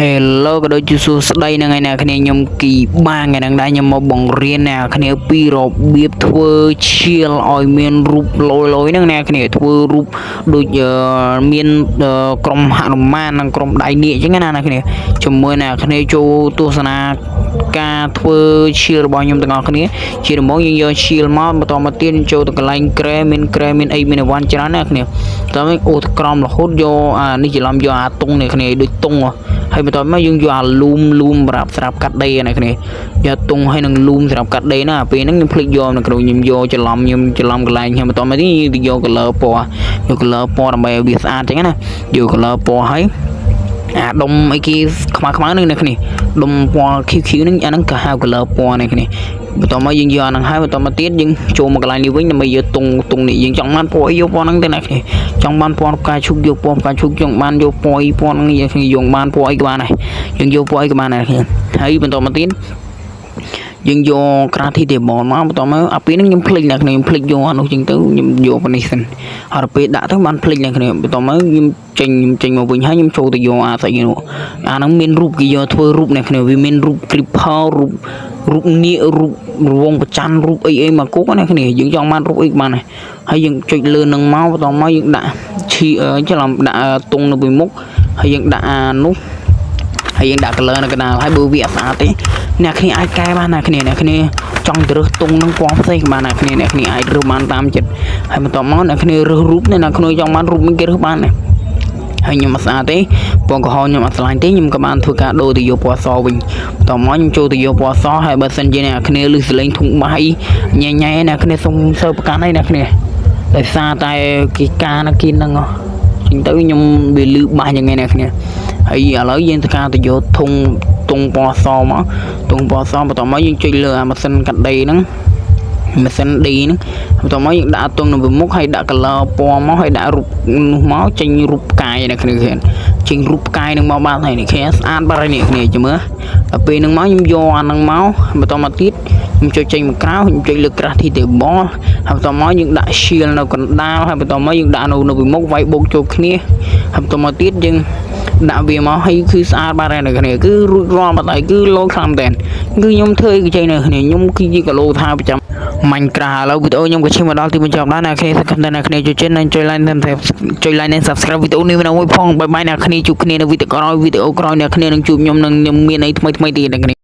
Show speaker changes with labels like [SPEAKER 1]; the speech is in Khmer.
[SPEAKER 1] Hello ក៏ដូចជាសួស្តីហ្នឹងហើយអ្នកគ្នាខ្ញុំគីបាងថ្ងៃហ្នឹងដែរខ្ញុំមកបង្រៀនអ្នកគ្នាពីរបៀបធ្វើ shield ឲ្យមានរូបលយលយហ្នឹងអ្នកគ្នាធ្វើរូបដូចអឺមានអឺក្រុមហនុមាននិងក្រុមដៃនាគអញ្ចឹងណាអ្នកគ្នាជាមួយអ្នកគ្នាចូលទស្សនាការធ្វើ shield របស់ខ្ញុំទាំងអស់គ្នាជាដំបូងយើងយក shield មកបន្តមកទៀតចូលទៅកន្លែងក្រែមានក្រែមានអីមានអីវ៉ាន់ច្រើនណាអ្នកគ្នាតោះអូសក្រមរហូតយកអានេះច្រឡំយកអាតុងនេះគ្នាដូចតុងហ៎ហើយបន្ទាប់មកយើងយកអាលូមលូមសម្រាប់ស្រាប់កាត់ដីណាគ្នាយកតុងហើយនឹងលូមសម្រាប់កាត់ដីណាពេលហ្នឹងខ្ញុំភ្លេចយកនៅក្នុងខ្ញុំយកច្រឡំខ្ញុំច្រឡំកន្លែងហើយបន្ទាប់មកនេះយើងយក color ពណ៌យក color ពណ៌ដើម្បីឲ្យវាស្អាតចឹងណាយក color ពណ៌ហើយអាដុំអីគេខ្មៅខ្មៅហ្នឹងអ្នកគ្នាដុំពណ៌ QQ ហ្នឹងអាហ្នឹងក៏ហៅ color ពណ៌នេះគ្នាបន្ទាប់មកយើងយកអាហ្នឹងហើយបន្ទាប់មកទៀតយើងចូលមកកន្លែងនេះវិញដើម្បីយកតុងតុងនេះយើងចង់បានពណ៌អីយកពណ៌ហ្នឹងទៅណាគ្នាចង់បានពណ៌ផ្កាឈូកយកពណ៌ផ្កាឈូកចង់បានយកពណ៌អីពណ៌ហ្នឹងយើងយកបានពណ៌អីក៏បានដែរយើងយកពណ៌អីក៏បានដែរគ្នាហើយបន្តមកទៀតយើងយក crafting table មកបន្តមកអាពេលហ្នឹងខ្ញុំភ្លេចអ្នកគ្នាខ្ញុំភ្លេចយកអានោះចឹងទៅខ្ញុំយកប៉ុណ្នេះសិនហើយដល់ពេលដាក់ទៅបានភ្លេចអ្នកគ្នាបន្តមកខ្ញុំចេញខ្ញុំចេញមកវិញហើយខ្ញុំចូលទៅយកអាស្អីនោះអាហ្នឹងមានរូបគេយកធ្វើរូបអ្នកគ្នាវាមានរូប creeper រូបរូបនាគរូបរវងប្រច័នរូបអីអីមកគុកណាគ្នាយើងចង់បានរូបអីក៏បានដែរហើយយើងចុចលើនឹងមកបន្តមកយើងដាក់ឈីច្រឡំដាក់តុងនៅពីមុខហើយយើងដាក់អានោះហើយយើងដាក់ color នៅកណ្ដាលហើយបើវាអត់ស្អាតទេអ្នកគ្នាអាចកែបានណាគ្នាអ្នកគ្នាចង់ទៅរើសតុងនឹងពណ៌ផ្សេងក៏បានអ្នកគ្នាអ្នកគ្នាអាចរើសបានតាមចិត្តហើយបន្ទាប់មកអ្នកគ្នារើសរូបអ្នកគ្នាចង់បានរូបមិនគេរើសបានដែរហើយខ្ញុំអត់ស្អាតទេពណ៌ក្រហមខ្ញុំអត់ស្រឡាញ់ទេខ្ញុំក៏បានធ្វើការដូរទៅយកពណ៌សវិញបន្ទាប់មកខ្ញុំចូលទៅយកពណ៌សហើយបើសិនជាអ្នកគ្នាលឺសលេងធុងបាយញ៉ែញ៉ែអ្នកគ្នាសុំសើប្រកាន់ហើយអ្នកគ្នាដោយសារតែគេការនៅគៀនហ្នឹងហ៎ចឹងទៅខ្ញុំវាលឺបាសយ៉ាងហ្នឹងអ្នកគ្នាហើយឥឡូវយើងធ្វើការទៅយកធុងតុងពណ៌សមកតុងពណ៌សបន្ទាប់មកយើងចុចលើអាម៉ាស៊ីនកាត់ដីហ្នឹងម៉ាស៊ីន D ហ្នឹងបន្ទាប់មកយើងដាក់ទងនៅពីមុខហើយដាក់ color ពណ៌មកហើយដាក់រូបនោះមកចេញរូបផ្កាយនៅគ្នាឃើញចេញរូបផ្កាយនឹងមកបានហើយនេះគ្នាស្អាតបាត់ហើយនេះគ្នាចាំមើលដល់ពេលហ្នឹងមកខ្ញុំយកអាហ្នឹងមកបន្តមកទៀតខ្ញុំចុចចេញមកក្រៅខ្ញុំចុចលើ crafting table ហើយបន្តមកយើងដាក់ shield នៅកណ្ដាលហើយបន្តមកយើងដាក់នៅពីមុខវាយបូកចូលគ្នាហើយបន្តមកទៀតយើងដាក់វាមកហើយគឺស្អាតបាត់ហើយនៅគ្នាគឺរួចរាល់បាត់ហើយគឺលោខ្លាំងមែនគឺខ្ញុំធ្វើអីក៏ចេញនៅគ្នាខ្ញុំគឺជាគីឡូថាប្រចាំ Minecraft ឥឡូវវីដេអូខ្ញុំក៏ឈានមកដល់ទីបញ្ចប់ដែរអ្នកគ្នាសង្ឃឹមថាអ្នកគ្នាចូលចិត្តនិងចុច like និងចុច like និង subscribe វីដេអូនេះម្ដងមួយផង bye bye អ្នកគ្នាជួបគ្នានៅវីដេអូក្រោយវីដេអូក្រោយអ្នកគ្នានឹងជួបខ្ញុំនឹងខ្ញុំមានអីថ្មីថ្មីទៀតអ្នកគ្នា។